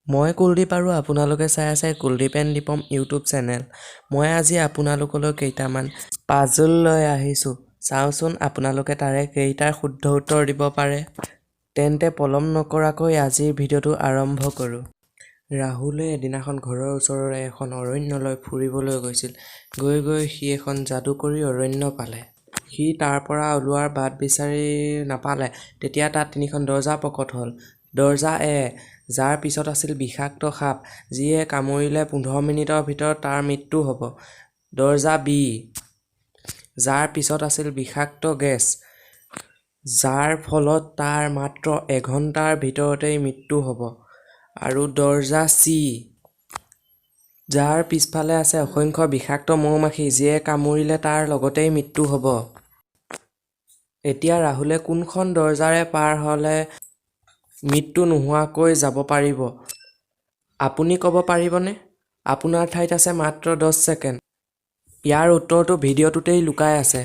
মই কুলদীপ আৰু আপোনালোকে চাই আছে Kuldeep and Deepam YouTube channel. মই আজি আপোনালোকলৈ কেইটামান পাজল লৈ আহিছোঁ। চাওঁচোন আপোনালোকে তাৰে কেইটাৰ শুদ্ধ উত্তৰ দিব পাৰে। তেন্তে পলম নকৰাকৈ আজিৰ ভিডিঅ'টো আৰম্ভ কৰোঁ। ৰাহুলে এদিনাখন ঘৰৰ ওচৰৰে এখন অৰণ্যলৈ ফুৰিবলৈ গৈছিল। গৈ গৈ সি এখন যাদুকৰী অৰণ্য পালে। সি তাৰ পৰা ওলোৱাৰ বাট বিচাৰি নাপালে। তেতিয়া তাত তিনিখন দৰ্জা প্ৰকট হ'ল। দৰ্জা এ, যাৰ পিছত আছিল বিষাক্ত সাপ, যিয়ে কামুৰিলে 15 মিনিটৰ ভিতৰত তাৰ মৃত্যু হ'ব। দৰ্জা বি, যাৰ পিছত আছিল বিষাক্ত গেছ, যাৰ ফলত তাৰ মাত্ৰ এঘণ্টাৰ ভিতৰতেই মৃত্যু হ'ব। আৰু দৰ্জা চি, যাৰ পিছফালে আছে অসংখ্য বিষাক্ত মৌ-মাখি, যিয়ে কামুৰিলে তাৰ লগতেই মৃত্যু হ'ব। এতিয়া ৰাহুলে কোনখন দৰ্জাৰে পাৰ হ'লে মৃত্যু নোহোৱাকৈ যাব পাৰিব, আপুনি ক'ব পাৰিবনে? আপোনাৰ ঠাইত আছে মাত্ৰ 10 ছেকেণ্ড। ইয়াৰ উত্তৰটো ভিডিঅ'টোতেই লুকাই আছে।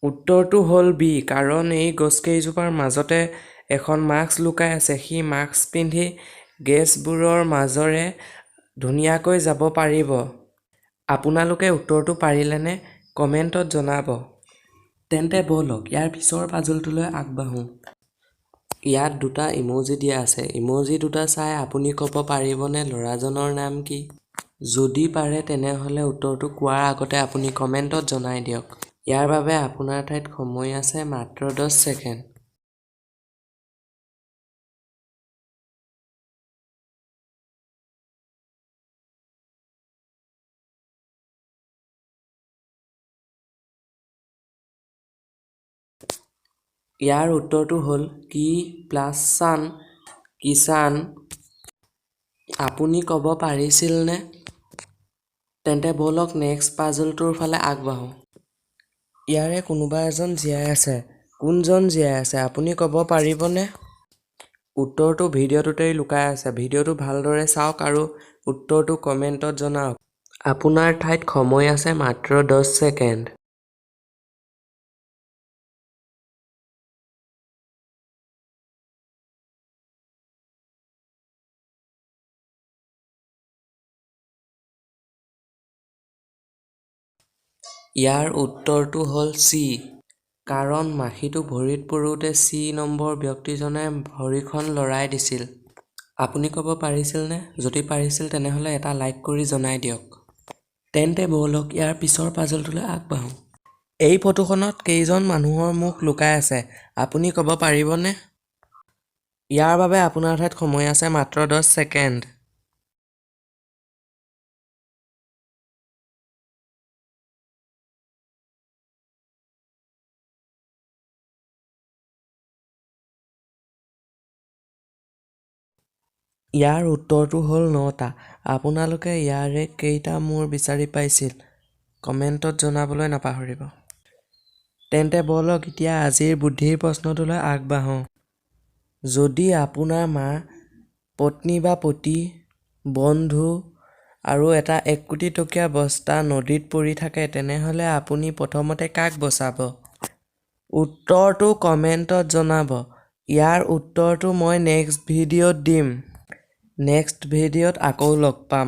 উত্তৰটো হ'ল বি, কাৰণ এই গছকেইজোপাৰ মাজতে এখন মাস্ক লুকাই আছে। সি মাস্ক পিন্ধি গেছবোৰৰ মাজৰে ধুনীয়াকৈ যাব পাৰিব। আপোনালোকে উত্তৰটো পাৰিলেনে? কমেণ্টত জনাব। তেন্তে ব'লক ইয়াৰ পিছৰ পাজলটোলৈ আগবাঢ়োঁ। ইয়াত দুটা ইম'জি দিয়া আছে। ইম'জি দুটা চাই আপুনি ক'ব পাৰিবনে ল'ৰাজনৰ নাম কি? যদি পাৰে তেনেহ'লে উত্তৰটো কোৱাৰ আগতে আপুনি কমেণ্টত জনাই দিয়ক। ইয়াৰ বাবে আপোনাৰ ঠাইত সময় আছে মাত্ৰ 10 ছেকেণ্ড। ইয়াৰ উত্তৰটো হ'ল কি প্লাছ চান, কিষাণ। আপুনি ক'ব পাৰিছিলনে? তেন্তে ব'লক নেক্সট পাজলটোৰ ফালে আগবাঢ়োঁ। ইয়াৰে কোনোবা এজন জীয়াই আছে। কোনজন জীয়াই আছে, আপুনি ক'ব পাৰিবনে? উত্তৰটো ভিডিঅ'টোতেই লুকাই আছে। ভিডিঅ'টো ভালদৰে চাওক আৰু উত্তৰটো কমেণ্টত জনাওক। আপোনাৰ ঠাইত সময় আছে মাত্ৰ 10 ছেকেণ্ড। ইয়াৰ উত্তৰটো হ'ল চি, কাৰণ মাখিটো ভৰিত পৰোঁতে চি নম্বৰ ব্যক্তিজনে ভৰিখন লৰাই দিছিল। আপুনি ক'ব পাৰিছিলনে? যদি পাৰিছিল তেনেহ'লে এটা লাইক কৰি জনাই দিয়ক। তেন্তে ব'লক ইয়াৰ পিছৰ পাজলটোলৈ আগবাঢ়োঁ। এই ফটোখনত কেইজন মানুহৰ মুখ লুকাই আছে, আপুনি ক'ব পাৰিবনে? ইয়াৰ বাবে আপোনাৰ ঠাইত সময় আছে মাত্ৰ 10 ছেকেণ্ড। ইয়াৰ উত্তৰটো হ'ল নটা। আপোনালোকে ইয়াৰে কেইটা মূৰ বিচাৰি পাইছিল? কমেণ্টত জনাবলৈ নাপাহৰিব। তেন্তে ব'লক এতিয়া আজিৰ বুদ্ধিৰ প্ৰশ্নটোলৈ আগবাঢ়োঁ। যদি আপোনাৰ মা, পত্নী বা পতি, বন্ধু আৰু এটা 1 কোটি টকীয়া বস্তা নদীত পৰি থাকে, তেনেহ'লে আপুনি প্ৰথমতে কাক বচাব? উত্তৰটো কমেণ্টত জনাব। ইয়াৰ উত্তৰটো মই নেক্সট ভিডিঅ'ত দিম। নেক্সট ভিডিঅ'ত আকৌ লগ পাম।